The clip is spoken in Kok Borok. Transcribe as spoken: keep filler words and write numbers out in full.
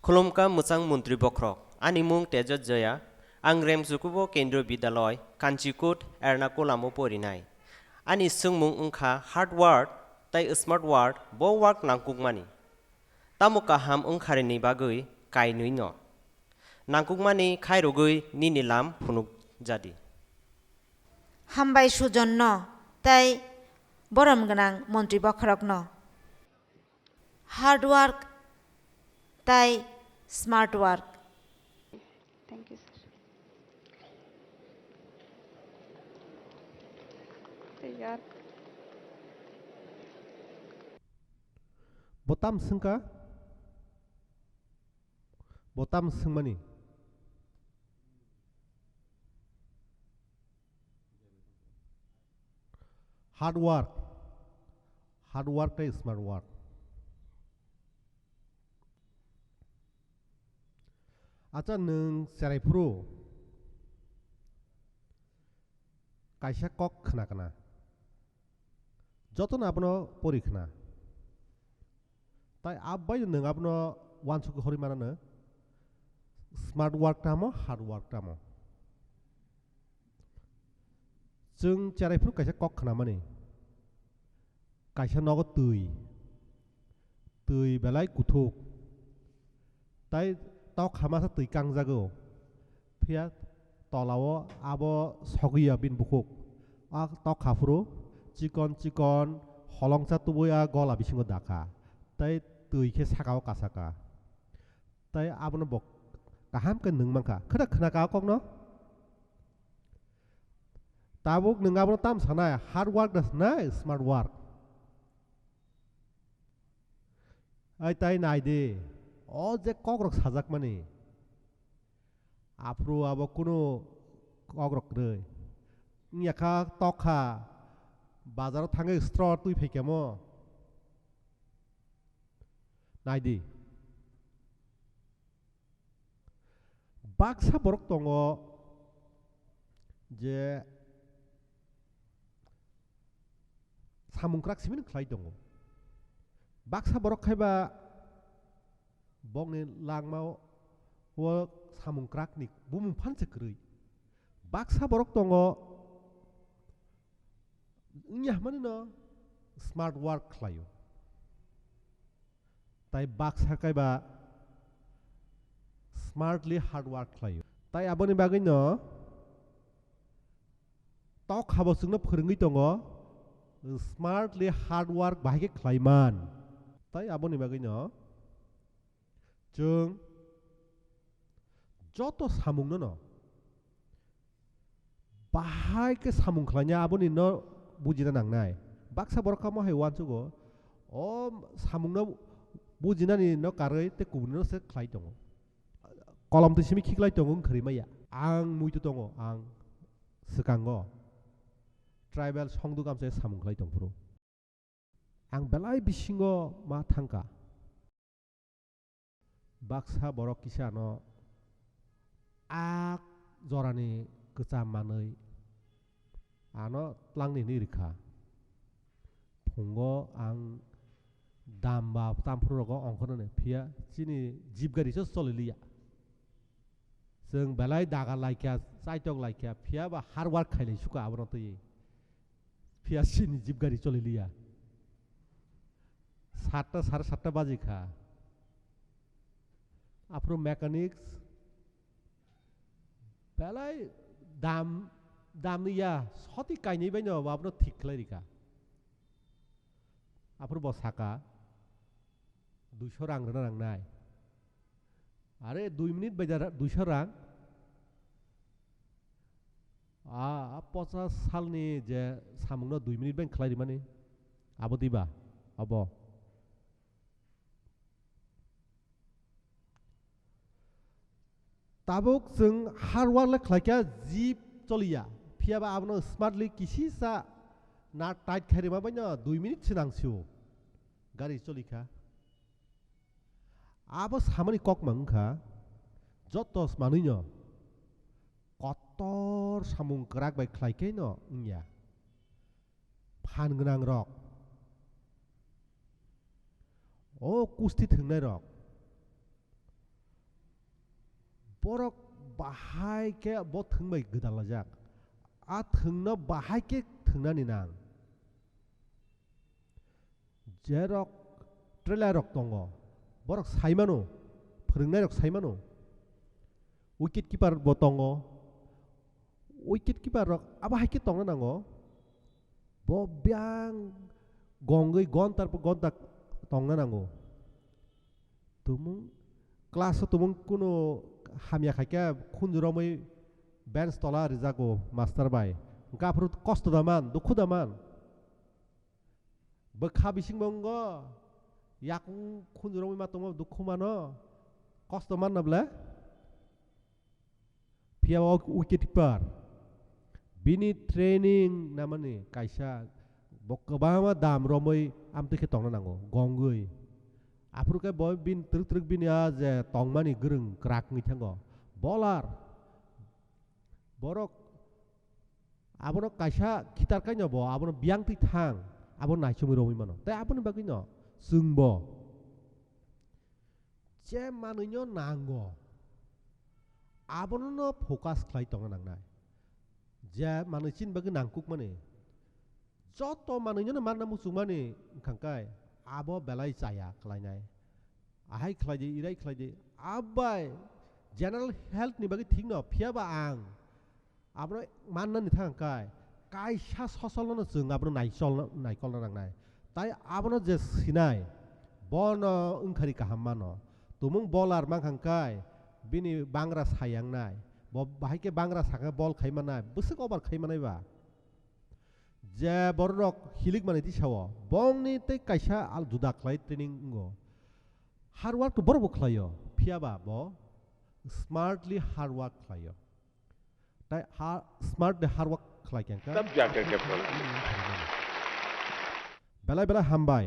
Khulumkha mwchang montri bokhorok, ani mung Tejot Joya, ang Remchukubo Kendriya Bidyaloi, Kanchikut, Ernakulam o porinai. Ani swngmung wngkha hard work tei smart work, bo work nangkukmani. Tamo kaham wngkharini bagwi kainwino nangkukmani khairogwi nini lam phunukjadi. Hambai Sujonno tei borom gwnang montri bokhorokno. Hard work tei smart work. Thank you, sir. Tei yar. Bo tam swngkha? Bo tam swngmani? Hard work. Hard work tei smart work. Acha, nwng cherai phuru kaisa kok khna khna, jotono abono pori khna. Tai abbai nwng abono uansuk horwi manano, smart work tamo, hard work tamo. Chwng cherai phuru kaisa kok khnamani, kaisa nogo twi, twi belai kuthuk, tai tokha masa twi kangjago, phiya tolao abo sogwi ya bini bukhuk. A tokha phuru chikon chikon holongsa tubui a gola bisingo dakha, tai twi khe sakao kasaka. Tai abono bo kaham khe nwng mankha. Khwna khna ka o kokno? Tabuk nwng abono tam sanai, hard work da sanai, smart work? Ai tai nai di, o je kokrok sajakmani, aphuru abo kunu kokrok kwrwi. Wngya kha tokha, bazaro thangwi straw twi phaikha mo. Nai di. Baksa borok tongo je samung kwrak simi khlai tongo. Baksa borok khai ba bokni langma o samung kwrak ni bumung phan se kwrwi. Baksa borok tongo wngya hwnmani no smart work khlaio. Tai baksa kaiba smartly hard work khlaio. Tai aboni bagwi no tokha bo chwngno phwrwngwi tongo, smartly hard work bahai khe khlaiman. Tai aboni bagwi no chwng joto samungno no bahai khe samung khlaina aboni no bujina nangnai. Baksa borok kamo hai uansugo, o samungno bujinani no karwi tei kubunino se khlai tongo. Kolom twi simi khiklai tongo wngkhwrwi maya. Ang muitu tongo, ang swkango tribal songduk amchai samung khlai tongphuru. Ang belai bisingo ma thangkha. Baksa borok kisa ano a jorani kwcham manwi ano tlangni hinwi rwkha. Phungo ang dam ba tamphru rogo ongkhornani phiya chini jeep gari se choli liya. Chwng belai daga laikha, chaitok laikha, phiya ba hard work khailai sukha abono twi. Phiya chini jeep gari choli liya. Satta, sare satta baji kha. Aphuru mechanics belai dam, dam ya soti kainwi baino abono thik khlai rikha. Aphuru bo saka, "Duiso rang rwna nangnai." Are dui minute bai da ra-, duiso rang. A, a pochas salni je samungno dui minute bai khlai rimani. Abo diba? Abo. Tabuk chwng hard work le khlaikha, jeep choliya. Phiyaba abono smartly kisisa na tight khairima baino dui minute se nangsio. Gari cholikha. Abo samani kokma wngkha, joto manwino kotor samung kwrak bai khlai khe no wngya. Phan gwnang rok, o kusti thwngnai rok, Borok bahai khe bo thwng bai gwdalajak. A thwngno bahai khe thwngnani nang. Jerok trailer rok tongo, borok sai mano, phwrwngnairok sai mano. Wicket keeper bo tongo, wicket keeper rok abo hai khe tongna nango. Bo biyang gongwi gontar po gonta tongna nango. Tumung class o tumung kunu hamya khaikhe khunju romwi bench tola rijago master bai. Hwnkhe aphuru kosto da man, dukhu da man. Bwkha bisingbo wngo, yakung khunju romwi ma tongma dukhu mano, kosto manna ble. Phiya o wicket keeper, bini training namani kaisa bo kwbangma dam romwi amtwi khe tongna nango, gongwi. Aphuru khe bo bini twrwk twrwk bini a je tongmani gwrwng kwrak wngwi thango. Bowler, borok abono kaisa khitar kaino bo abono biyang twi thang, abo naichomwi romwi mano. Tei aboni bagwino chwngbo je manwino nango, abono no focus khlai tongna nangnai. Je manwi chini bagwi nangkukmani, joto manwino no manna muchungmani wngkha khe abo belai chaya khlainai. Ahai khlai di, irai khlai di, abai general health ni bagwi thikno, phiya ba ang abono mannani thang kai, kaisa sosolno chwng abono naisol-, naikolna nangnai. Tai abono je sinai, bono wngkhari kaham mano. Tumung bowler mankha kai, bini bangra sayangnai. Bo bahai khe bangra sakhe bol khai mannai, bwswk over khai mannai ba. Je borok hilik mani tisao, bongni tei kaisa al juda khlai training wngo. Hard work to borok bo khlaio, phiya ba bo smartly hard work khlaio. Tai ha-, smart de hard work khlai khe wngkha. Tab jaake ke phala. Belai belai hambai.